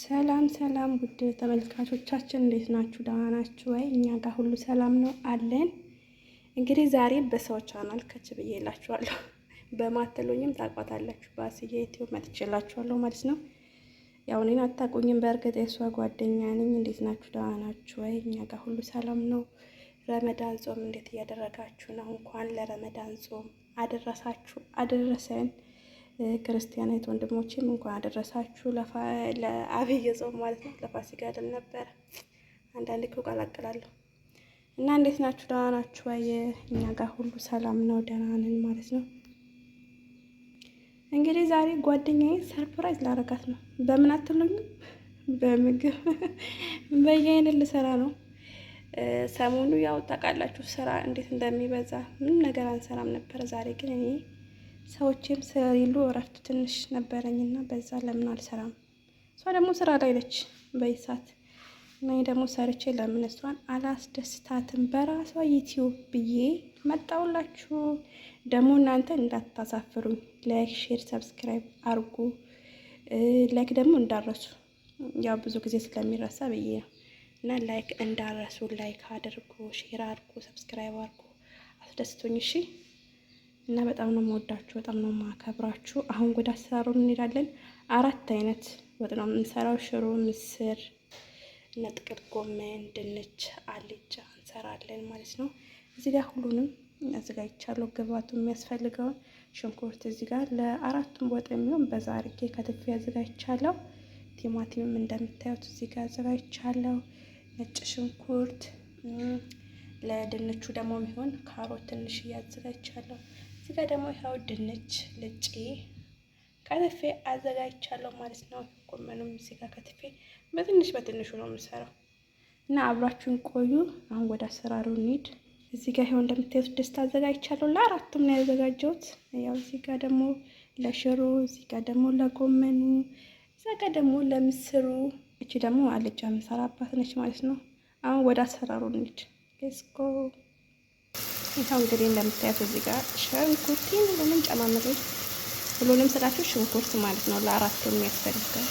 ሰላም ሰላም ውድ ተመልካቾቻችን እንዴት ናችሁ? ደህና ናችሁ ወይ? እኛ ጋር ሁሉ ሰላም ነው አለን። እንግዲህ ዛሬ በሰው ቻናል ከች ብዬላችኋለሁ። በማትሉኝም ታውቋታላችሁ። በአስዬ ዩቲዩብ መጥቼላችኋለሁ ማለት ነው። ያው እኔን አታውቁኝም፣ በእርግጥ የእሷ ጓደኛ ነኝ። እንዴት ናችሁ? ደህና ናችሁ ወይ? እኛ ጋር ሁሉ ሰላም ነው። ረመዳን ጾም እንዴት እያደረጋችሁ ነው? እንኳን ለረመዳን ጾም አደረሳችሁ አደረሰን። ክርስቲያናት ወንድሞቼም እንኳን አደረሳችሁ ለአብይ ጾም ማለት ነው። ለፋሲካ አይደል ነበረ። አንዳንድ እኮ ቀላቅላለሁ እና እንዴት ናችሁ? ደህና ናችሁ ወይ? እኛ ጋር ሁሉ ሰላም ነው፣ ደህና ነን ማለት ነው። እንግዲህ ዛሬ ጓደኛዬ surprise ላረጋት ነው። በምን አትሉኝም? በምግብ በየአይነት ልሰራ ነው። ሰሞኑ ያው ታውቃላችሁ ስራ እንዴት እንደሚበዛ ምንም ነገር አንሰራም ነበረ። ዛሬ ግን እኔ ሰዎችም ስለሌሉ እረፍት ትንሽ ነበረኝና በዛ ለምን አልሰራም። እሷ ደግሞ ስራ ላይ ነች በይሳት እና እኔ ደግሞ ሰርቼ ለምን እሷን አላስደስታትም በራሷ ዩቲዩብ ብዬ መጣሁላችሁ። ደግሞ እናንተ እንዳታሳፍሩኝ like፣ share፣ subscribe አርጉ። Like ደግሞ እንዳረሱ ያው ብዙ ጊዜ ስለሚረሳ ብዬ ነው እና like እንዳረሱ like አድርጉ፣ share አድርጉ፣ subscribe አድርጉ። አስደስቶኝ እሺ። እና በጣም ነው የምወዳችሁ፣ በጣም ነው የማከብራችሁ። አሁን ወደ አሰራሩ እንሄዳለን። አራት አይነት ወጥ ነው የምንሰራው፣ ሽሮ፣ ምስር እና ጥቅል ጎመን፣ ድንች፣ አልጫ እንሰራለን ማለት ነው። እዚህ ጋር ሁሉንም አዘጋጅቻለሁ። ግብአቱ የሚያስፈልገውን ሽንኩርት እዚህ ጋር ለአራቱም ወጥ የሚሆን በዛ አድርጌ ከትፌ አዘጋጅቻለሁ። ቲማቲምም እንደምታዩት እዚህ ጋር አዘጋጅቻለሁ። ነጭ ሽንኩርት ለድንቹ ደግሞ የሚሆን ካሮት ትንሽ አዘጋጅቻለሁ። እዚህ ጋር ደግሞ ይኸው ድንች ልጬ ከትፌ አዘጋጅቻለሁ ማለት ነው። ጎመኑም እዚህ ጋር ከትፌ በትንሽ በትንሹ ነው የምሰራው እና አብራችሁን ቆዩ። አሁን ወደ አሰራሩ እንሂድ። እዚህ ጋር ይኸው እንደምታዩት ድስት አዘጋጅቻለሁ። ለአራቱም ነው ያዘጋጀሁት። ያው እዚህ ጋር ደግሞ ለሽሮ፣ እዚህ ጋር ደግሞ ለጎመኑ፣ እዛ ጋር ደግሞ ለምስሩ። እቺ ደግሞ አልጫ የምሰራባት ነች ማለት ነው። አሁን ወደ አሰራሩ እንሂድ። Let's go። ይኸው እንግዲህ እንደምታዩት እዚህ ጋር ሽንኩርቴን ሁሉንም ጨማምሬ፣ ሁሉንም ስላችሁ ሽንኩርት ማለት ነው ለአራቱ የሚያስፈልገው።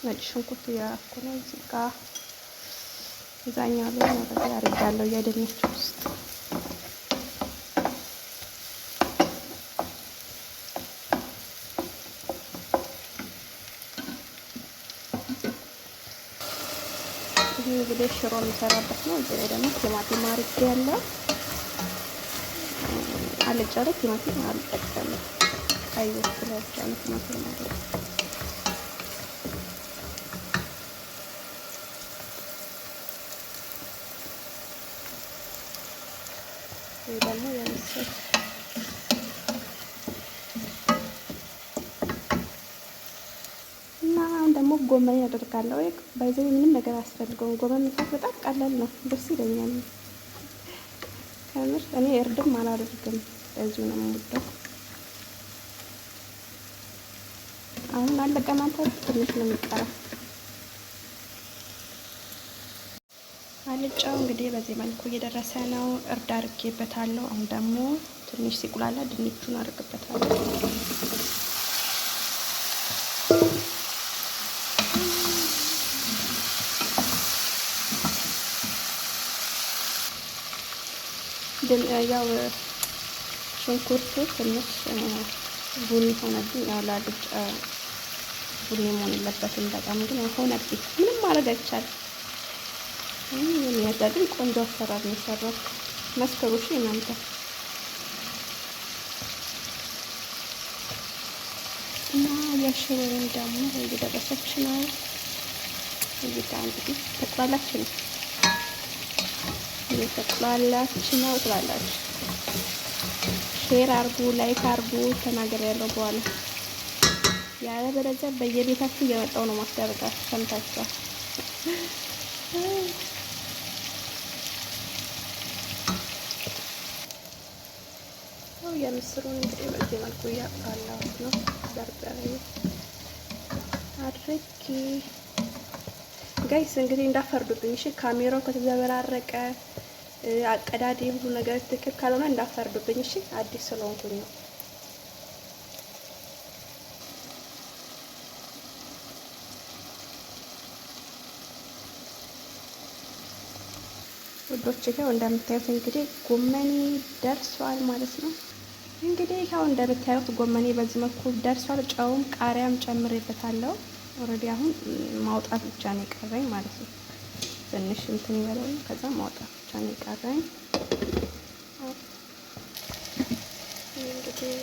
ነጭ ሽንኩርት እያደረኩ ነው። እዚህ ጋ እዛኛው ላይ ወደዚህ አድርጋለሁ የድንች ውስጥ። ይህ እንግዲህ ሽሮ የሚሰራበት ነው። እዚህ ላይ ደግሞ ቲማቲም አድርጌያለሁ። አልጫ ላይ ቲማቲም አልጠቀምም። ቀይ ወጥ ላይ ብቻ ነው ቲማቲም ማድረግ። ይህ ደግሞ የምስር ጎመን ያደርጋለሁ። By the way ምንም ነገር አያስፈልገውም። ጎመን መስራት በጣም ቀላል ነው። ደስ ይለኛል ከምር። እኔ እርድም አላደርግም፣ በዚሁ ነው የምወደው። አሁን አለቀ ማለት ትንሽ ነው የሚቀረው። አልጫው እንግዲህ በዚህ መልኩ እየደረሰ ነው። እርድ አድርጌበታለሁ። አሁን ደግሞ ትንሽ ሲቁላላ ድንቹን አድርግበታለሁ። ያው ሽንኩርቱ ትንሽ ቡኒ ሆነብኝ። ያው ለአልጫ ቡኒ መሆን የለበትም በጣም ግን ሆነብኝ። ምንም ማድረግ አይቻልም። የሚያዛ ግን ቆንጆ አሰራር ነው የሰራሁት። መስከሩ እሺ እናንተ። እና የሽሮውን ደግሞ እየደረሰች ነው። እዚህ ጋር እንግዲህ ተቁላላች ነው እየተቁላላች ነው ትላላችሁ። Share አርጉ፣ like አርጉ። ተናግሬያለሁ በኋላ ያለበለዚያ በየቤታችሁ እየመጣሁ ነው ማስደርጋችሁ። ሰምታችኋል። የምስሩን እንግዲህ በዚህ መልኩ እያቁላላሁት ነው። በርበሬ አድርጌ guys እንግዲህ እንዳፈርዱብኝ እሺ። ካሜራው ከተዘበራረቀ አቀዳዲ ሁሉ ነገር ትክክል ካልሆነ እንዳፈርዱብኝ እሺ። አዲስ ስለሆንኩኝ ነው። ውዶች ይኸው እንደምታዩት እንግዲህ ጎመኔ ደርሷል ማለት ነው። እንግዲህ ይኸው እንደምታዩት ጎመኔ በዚህ መልኩ ደርሷል። ጨውም ቃሪያም ጨምሬበታለሁ። Already አሁን ማውጣት ብቻ ነው የቀረኝ ማለት ነው። ትንሽ እንትን ይበለው ከዛ ማውጣት ብቻ ነው የቀረኝ። እንግዲህ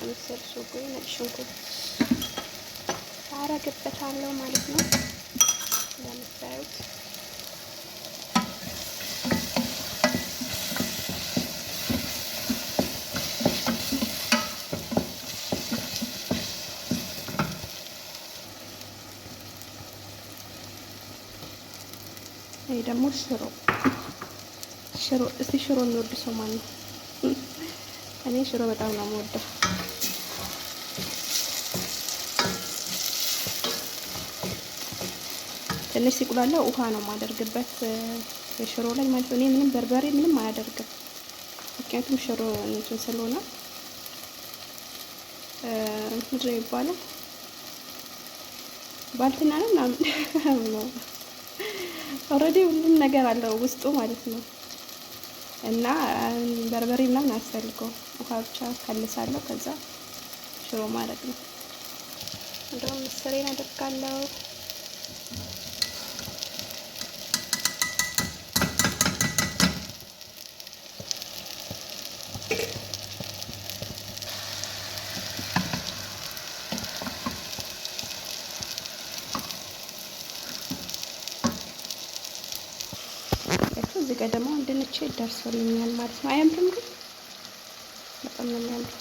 ምስር ሱጎ ነጭ ሽንኩርት አረግበታለሁ ማለት ነው እንደምታዩት ይሄ ደግሞ ሽሮ ሽሮ። እስቲ ሽሮ የሚወድ ሰው ማን ነው? እኔ ሽሮ በጣም ነው የምወደው። ትንሽ ሲቁላላ ውሃ ነው የማደርግበት የሽሮ ላይ ማለት ነው። እኔ ምንም በርበሬ ምንም አያደርግም፣ ምክንያቱም ሽሮ እንትን ስለሆነ ምንድን ነው የሚባለው ባልትና ነው ምናምን ነው already ሁሉም ነገር አለው ውስጡ ማለት ነው። እና በርበሬ ምናምን አያስፈልገውም። ውሃ ብቻ ከልሳለሁ፣ ከዛ ሽሮ ማድረግ ነው። እንደውም ምስሬን አደርጋለሁ። እዚህ ጋር ደግሞ ድንቼ ደርሶልኛል ማለት ነው። አያምርም ግን? በጣም ነው የሚያምረው።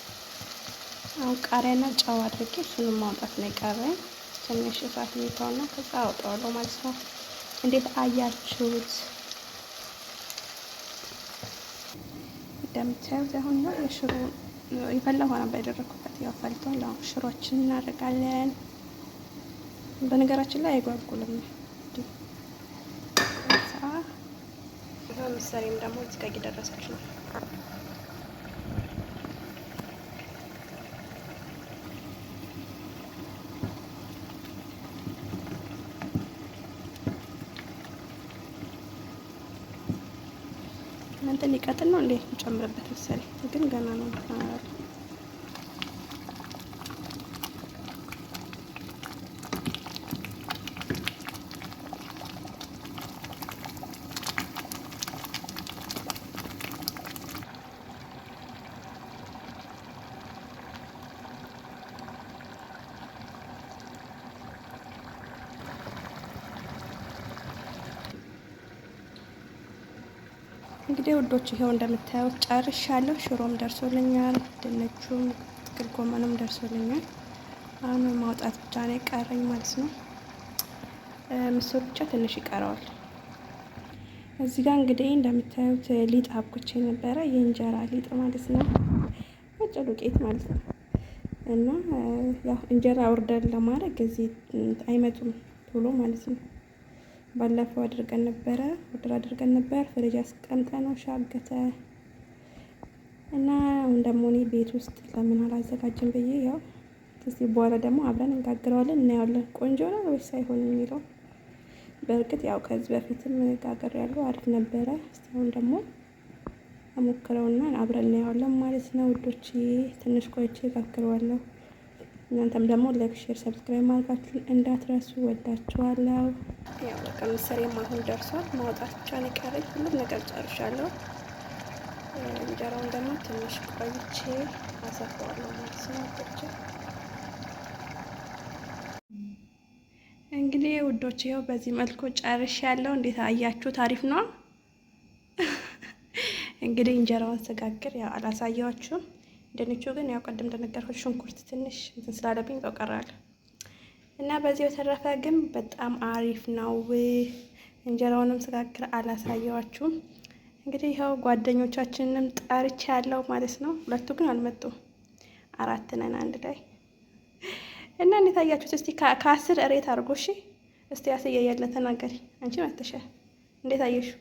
አሁን ቃሪያና ጨው አድርጌ እሱንም ማውጣት ነው የቀረኝ። ትንሽ እሳት የሚተውና ከዛ አውጣዋለሁ ማለት ነው። እንዴት አያችሁት? እንደምታዩት አሁን ነው የሽሮ የፈላ ውሃ ነበር ያደረኩበት። ያው ፈልቷል። አሁን ሽሮችን እናደርጋለን። በነገራችን ላይ አይጓጉልም። ምሳሌም ደግሞ እዚህ ጋር እየደረሰች ነው። እናንተ ሊቀጥል ነው እንዴ? ጨምርበት መሰለኝ፣ ግን ገና ነው። እንግዲህ ውዶች ይሄው እንደምታዩት ጨርሻለሁ። ሽሮም ደርሶልኛል፣ ድንቹም ጥቅል ጎመኑም ደርሶልኛል። አሁን ማውጣት ብቻ ነው የቀረኝ ማለት ነው። ምስሩ ብቻ ትንሽ ይቀረዋል። እዚህ ጋር እንግዲህ እንደምታዩት ሊጥ አብኩቼ ነበረ። የእንጀራ ሊጥ ማለት ነው፣ ነጭ ዱቄት ማለት ነው። እና ያው እንጀራ order ለማድረግ እዚህ አይመጡም ቶሎ ማለት ነው። ባለፈው አድርገን ነበረ፣ order አድርገን ነበር። ፍሪጅ አስቀምጠነው ሻገተ እና አሁን ደግሞ እኔ ቤት ውስጥ ለምን አላዘጋጅም ብዬ ያው እስቲ በኋላ ደግሞ አብረን እንጋግረዋለን፣ እናየዋለን ቆንጆ ነው ወይስ አይሆንም የሚለው። በእርግጥ ያው ከዚህ በፊትም ጋገር ያለው አሪፍ ነበረ። እስቲ አሁን ደግሞ እሞክረውና አብረን እናየዋለን ማለት ነው ውዶች። ትንሽ ቆይቼ ጋግረዋለሁ። እናንተም ደግሞ like፣ share፣ subscribe ማድረጋችሁን እንዳትረሱ። ወዳችኋለሁ። ያው በቃ ምስሬም አሁን ደርሷል። ማውጣት ብቻ ነው የቀረኝ። ሁሉም ነገር ጨርሻለሁ። እንጀራውን ደግሞ ትንሽ ቆይቼ አሰፋዋለሁ ማለት ነው ውዶቼ። እንግዲህ ውዶች ይኸው በዚህ መልኩ ጨርሻለሁ። እንዴት አያችሁት? አሪፍ ነው። እንግዲህ እንጀራውን ስጋግር ያው አላሳያችሁም። ድንቹ ግን ያው ቅድም እንደነገርኩት ሽንኩርት ትንሽ እንትን ስላለብኝ ጠቀራለሁ እና በዚህ በተረፈ ግን በጣም አሪፍ ነው። እንጀራውንም ስጋግር አላሳየዋችሁም። እንግዲህ ይኸው ጓደኞቻችንንም ጠርቻ ያለው ማለት ነው። ሁለቱ ግን አልመጡም። አራት ነን አንድ ላይ እና እንዴት አያችሁት? እስቲ ከ10 rate አድርጎ እሺ። እስቲ አስዬ ያለ ተናገሪ አንቺ መተሻል እንዴት አየሽው?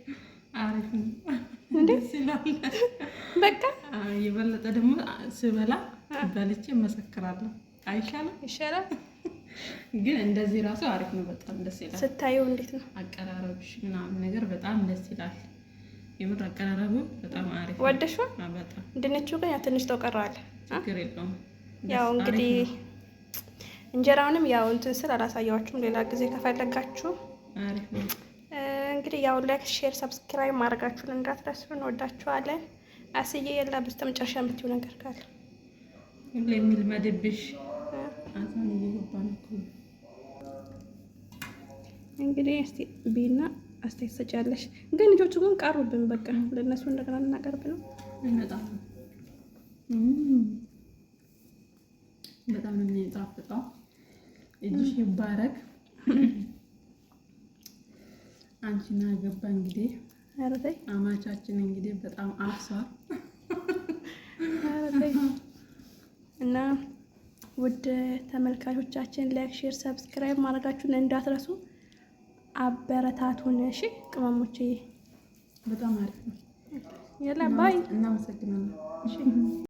አሪፍ ነው። በቃ የበለጠ ደግሞ ስበላ በልቼ እመሰክራለሁ። አይሻልም? ይሻላል። ግን እንደዚህ ራሱ አሪፍ ነው። በጣም ደስ ይላል። ስታየው እንዴት ነው አቀራረብሽ ምናምን ነገር በጣም ደስ ይላል። የምር አቀራረቡ በጣም አሪፍ ነው። ወደሽው? በጣም ድንቹ ግን ያው ትንሽ ተቀረዋል። ችግር የለውም። ያው እንግዲህ እንጀራውንም ያው እንትን ስል አላሳያችሁም። ሌላ ጊዜ ከፈለጋችሁ አሪፍ ነው። እንግዲህ ያው like፣ share፣ subscribe ማድረጋችሁን እንዳትረሱ። እንወዳችኋለን። አስዬ የላ በስተመጨረሻ የምትይው ነገር ካለ ሁሌ የሚልመድብሽ አዛን እየገባ ነው እኮ። እንግዲህ እስቲ ቢና አስተያየት ትሰጫለሽ። ግን ልጆቹ ግን ቀሩብን። በቃ ለእነሱ እንደገና ልናቀርብ ነው። ይመጣሉ። በጣም ነው የሚጣፍጠው። እጅሽ ይባረክ። አንቺና ገባ እንግዲህ ኧረ ተይ አማቻችን እንግዲህ በጣም አፍሷል። ኧረ ተይ። እና ውድ ተመልካቾቻችን like፣ share፣ subscribe ማድረጋችሁን እንዳትረሱ። አበረታቱን። እሺ ቅመሞቼ፣ በጣም አሪፍ ነው። يلا bye። እናመሰግናለን።